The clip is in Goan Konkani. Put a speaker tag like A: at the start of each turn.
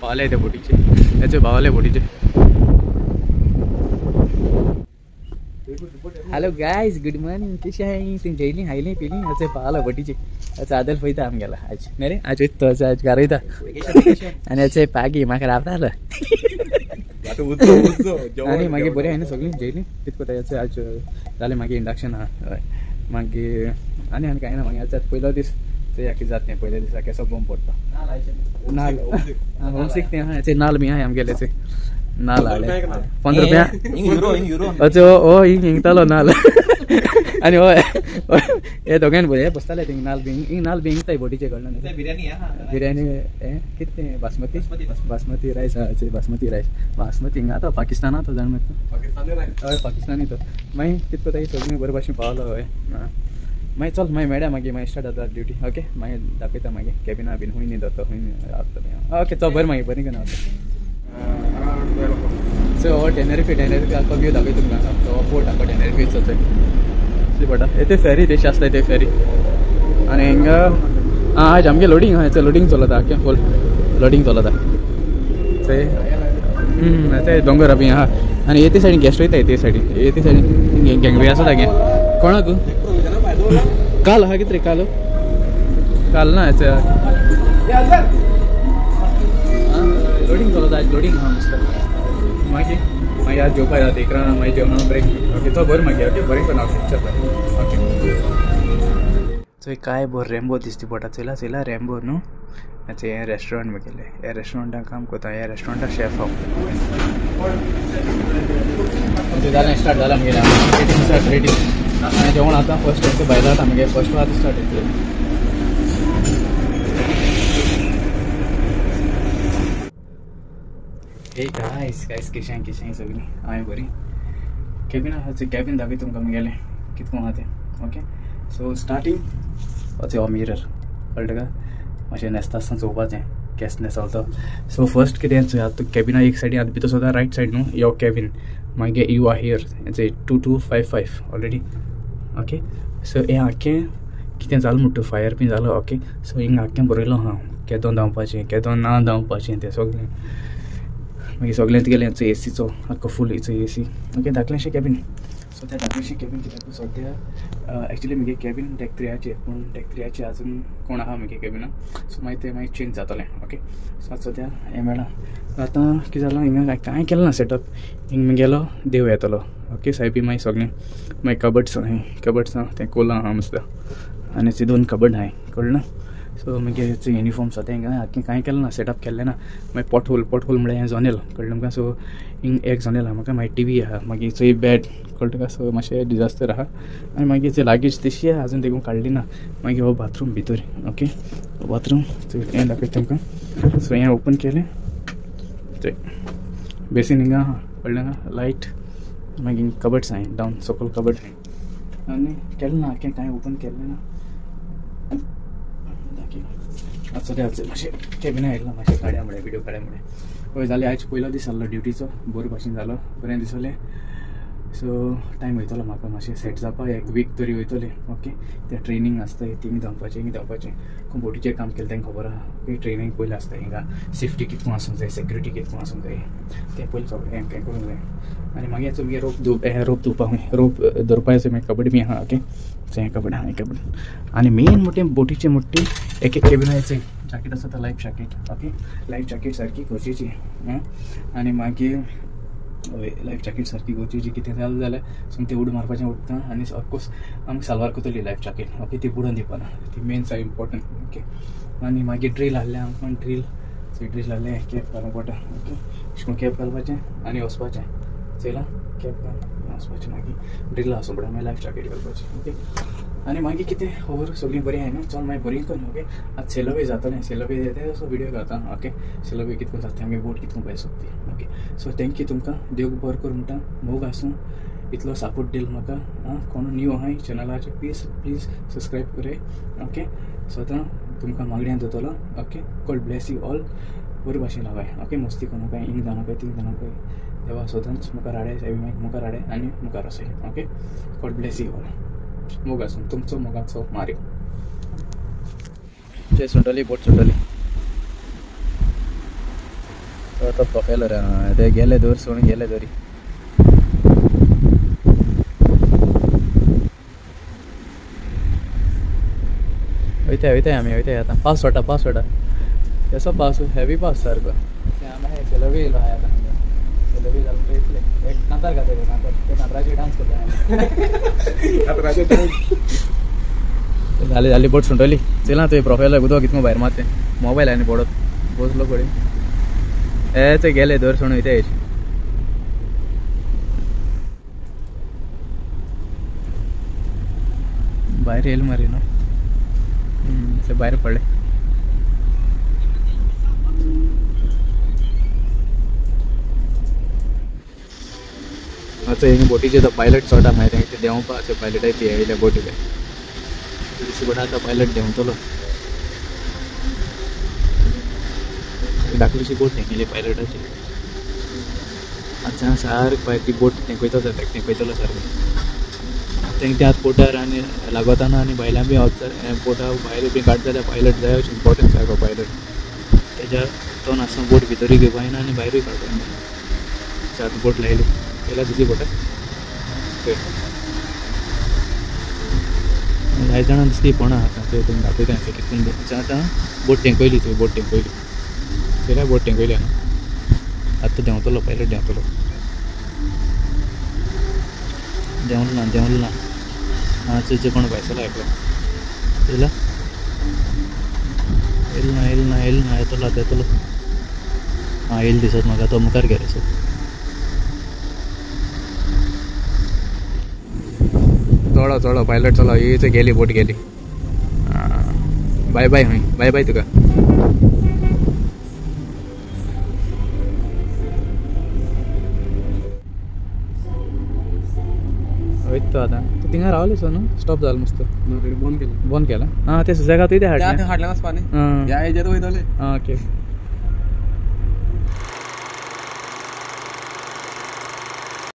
A: पावले ते बोटीचे, हेचे पावले बोटीचे. Hello guys, good morning. कशी आहे तुम्ही? जेयली हायली पिली? असे पावला बोटीचे. अच्छा आदल फयता आमगेला आज न्ही रे, आज वयता तो, आज घरा वयता. आनी अशें पागी म्हाका रावतालो. आनी मागीर बरें आहा न्ही सगळीं जेयली कितें कोत्ता. आज जालें मागीर इंडक्शन आहा. हय मागीर आनी आनी कांय ना. मागीर आज पयलो दीस कितें जाता तें, पयल्या दिसा केसो बोम पडटा. नाल होमसीक तें आहा, नाल बी आहा आमगेले. नाल हाडले 15 रुपया. अच्छा ओ हिंग हिंगतालो नाल. आनी हय हे दोगांयन बरें बसताले थिंग नाल बी, हिंग नाल बी हिंगताय बोटीचे कडल्यान. बिर्याणी हें कितें तें बासमती, बासमती रायस आहा. बासमती रायस, बासमती हिंगा तो पाकिस्ताना तो जाण मरे. हय पाकिस्तानी तो. मागीर कितें कोताय सगळीं बरे भाशेन पावलो. हय मागीर चल मागीर मेळया मागीर, मागीर स्टार्ट जाता ड्युटी. ओके मागीर दाखयता मागीर कॅबिना बीन खूंय न्हिदता खूंय रावता. ओके चल बरें मागीर बरें करून वता. सो हो टेनेरिफे, टेनेरिफे आख्खो व्यू दाखयता तुमकां. तो पोर्ट आख्खो टेनेरिफेचो थंय पडटा. येते फेरी तेशी आसता ते फेरी. आनी हिंगा आं आयज आमगे लोडींग आहा, लोडींग चलता आख्खें फूल लोडींग चलता थंय. ते दोंगर बी आहा. आनी येते सायडीन गेस्ट वयता, येते सायडीन, येते सायडीन गँगवे आसा तागे कोणाक काल आहा कितें रे, काल काल ना लोडींग चलता आयज, लोडींग आहा मस्त. मागीर मागीर आज जेवपा येता 11 मागीर जेवणा ब्रेक. ओके तो बरें मागीर. ओके बरें करून. ओके चल ओके. चोय काय बरो रेम्बो दिसती पडटा. चोयला चोयला रेम्बो न्हू. अच्छा हें रेस्टोरंट म्हगेलें, ह्या रेस्टोरंटान काम करता, ह्या रेस्टोरंटाक शेफ हांव. जालें स्टार्ट जालां म्हगेलें रेटींग स्टार्ट रेटींग. आनी जेवण आतां फर्स्ट हें भायलो आतां म्हगे फर्स्ट आतां स्टार्ट येतलें. हे गायस गायस केशां केशां सगळीं हांवें बरी कॅबिन आहा. कॅबिन दाखयता तुमकां म्हगेलें कितको आहा तें. ओके सो स्टार्टींग अशें हो मिरर कळटा का, मातशें न्हेसता आसतना चोवपाचें केस न्हेसलो तो. सो फर्स्ट कितें आतां कॅबिना एक सायडीन आतां भितर सुद्दां रायट सायड न्हू यो कॅबिन. मागीर you are here 2255 already. Okay so हें आख्खें कितें जालें म्हणटा फायर बी जालो. ओके सो हिंगा आख्खें बरयलो आहा केदोन धांवपाचें केदोन ना धांवपाचें तें सगळें. मागीर सगळें तुगेलें एसीचो आख्खो फूल एसी. ओके धाकलेंशें कॅबिन. सो त्या धाकलेंशें कॅबिन कित्याक सद्या एक्चुली म्हगे कॅबिन डेक 3 पूण डेक 3 अजून कोण आहा म्हगे कॅबिना. सो मागीर तें मागीर चेंज जातलें. ओके सो आतां सद्या हें मेळ्ळां. आतां कितें जालां हिंगा कांय केलें ना सेटअप. हिंग म्हगेलो देव येतलो. ओके सायबी मागीर सगळें मागीर कबड्स आहा, कबड्स आहा तें कोलां आहा मस्त. आनी ते 2 कबड आहाय कळ्ळें ना. सो मागीर युनिफॉर्म सद्या हिंगा आख्खें कांय केलें ना सेटअप केल्लें ना. मागीर पोटहोल, पोटहोल म्हळ्यार हें जनेल कळ्ळें तुमकां. सो हिंग एक जनेल आहा म्हाका, मागीर टीवी आहा, मागीर चोय बेड कळटा तुका. सो मातशें डिजास्टर आहा. आनी मागीर ते लागेज तशी आजून देखून काडली ना. मागीर हो बाथरूम भितर. ओके बाथरूम हें दाखयता तुमकां. सो हें ओपन केलें थंय बेसीन हिंगा आहा कळ्ळें ना, लायट, मागीर कबड्स आहाय डावन सकयल कबड आहाय. आनी केलें ना आख्खें कांय ओपन केल्लें ना. आतां सद्या मातशें कॅबिना येयलां मातशें काड्या म्हळ्यार व्हिडियो काड्या म्हळ्यार. हय जालें आयज पयलो दीस जाल्लो ड्युटीचो, बरो भाशेन जालो, बरें दिसलें. सो टायम वयतलो म्हाका मातशें सेट जावपाक, एक वीक तरी वयतलें. ओके तें ट्रेनींग आसता थिंग धांवपाचें हिंग धांवपाचें. कोण बोटीचेर काम केलें तांकां खबर आहा. ओके ट्रेनींग पयलीं आसता हिंगा, सेफ्टी कितको आसूंक जाय, सेक्युरिटी कितको आसूंक जाय तें पयलीं सगळें हें करूंक जाय. आनी मागीर तुमगे रोप रोप धुवपाक रोप धरपाचें मागीर कबड्डी बी आहा. ओके हें कबड्डी आहा कबड्डी. आनी मेन म्हणटा बोटीचें म्हणटा एक एक कॅबिनाचें जॅकेट आसा तो life jacket. Okay life jacket सारकी गरजेची. आनी मागीर हय लायफ जॅकेट सारकी गरजेची. कितें जालें जाल्यार सोमतें उड मारपाचें उडटा. आनी ऑफकोर्स आमकां साल्वार करतली लायफ जॅकेट. ओके ती बुडोवन दिवपाना, ती मेन सा इम्पोर्टंट. ओके आनी मागीर ड्रील आहलें आमकां, ड्रील ड्रील आहलें कॅप घालूंक पडटा. ओके अशें करून कॅप घालपाचें आनी वचपाचें चोयलां कॅप घालून वचपाचें. मागीर ड्रील आसूं पडटा, मागीर लायफ जॅकेट घालपाचें. ओके आनी मागीर कितें खबर सगळीं बरीं आहाय न्हू. चल मागीर बरीं कर. ओके आतां सेलोवे जातलें, सेलोवे येता असो व्हिडियो घालता. ओके सेलोवे कितको जाता आमगे बोट कितको पळय सोदती. ओके सो thank you तुमकां, देव बरो कर म्हणटा. मोग आसूं, इतलो सपोर्ट दिलो म्हाका. आं कोण न्यू आहाय चॅनलाचेर प्लीज प्लीज सबस्क्रायब कराय. ओके सो आतां तुमकां मागण्या जातलो. Okay God bless you all. बरे भाशेन रावाय. ओके मस्ती करूं नाकाय, हिंग जावं थिंग जावं नाकाय. देवा सदांच मुखार हाडाय, सायबी मुखार हाडाय आनी मुखार वचाय. Okay God bless you all. मोग आसूं तुमचो, मोगाचो मारियो. ते सुंटली बोट सुंटली. तो प्रोपेलर ते गेले दर सोडून गेले तरी. वयताय वयताय आमी वयताय आतां. पावस पडटा पावस पडटा. कसो पावस हेवी पावस सारको. आमी चलो बी येयलो आहा आतां. चलो बी जालो म्हणटकीर इतलें एक कांतार घातले ते कांतार ते कांताराचेर डांस करता. जाली जाली बोट सुंटली. चला तुवें प्रोफायलाक उदक कितको भायर मारतें मोबायल आनी पडत बसलो कडेन ए ते गेले दर सोडून वयता. भायर येयल मरे न्हू ते भायर पडले. आतां हिंगा बोटीचे तो पायलट चोडटा मागीर ते देंवपा पायलटाय ती येयल्या बोटीचे दिसता पडटा. आतां पायलट देंवतलो. धाकलीशी बोट तेंगेली पायलटाची. आतां सारको ती बोट तेंकयतो तेंकयतलो सारको. तेंका ते आतां बोटार आनी लागोताना आनी भायल्यान बी बोटा भायर बी काडटा जाल्यार पायलट जाय अशें इम्पोर्टंट सारको पायलट. तेज्या तो नासतना बोट भितरूय घेवपा येना आनी भायरूय काडपा येना. आतां बोट लायली येयला दुसरी बोट. जाय जाणां दिसली पोणा आतां थंय तुमी दाखयता कितून. आतां बोट तेंकयली थंय बोट तेंकयली चोयल्या बोट तेंकयली न्हू. आतां देंवतलो पायलट देंवतलो. देंवलो ना देंवलो ना. आं चोय कोण भायसलो एकलो चोयला. येयलो ना येयलो ना येयलो ना. येतलो आतां येतलो. आं येयलो दिसत म्हाका तो मुखार गेलो सो. चलो चलो पायलट चलो. ही गेली बोट गेली. बाय बाय. हय बाय बाय तुका. वयता तो आतां तूं थिंगा रावले सो न्हू स्टॉप जालो मस्त. बंद केला बंद केला. आं ते सुसेगाद वयता हाडलें हाडलें वचपा न्ही ह्या हेजेर वयतले. आं ओके.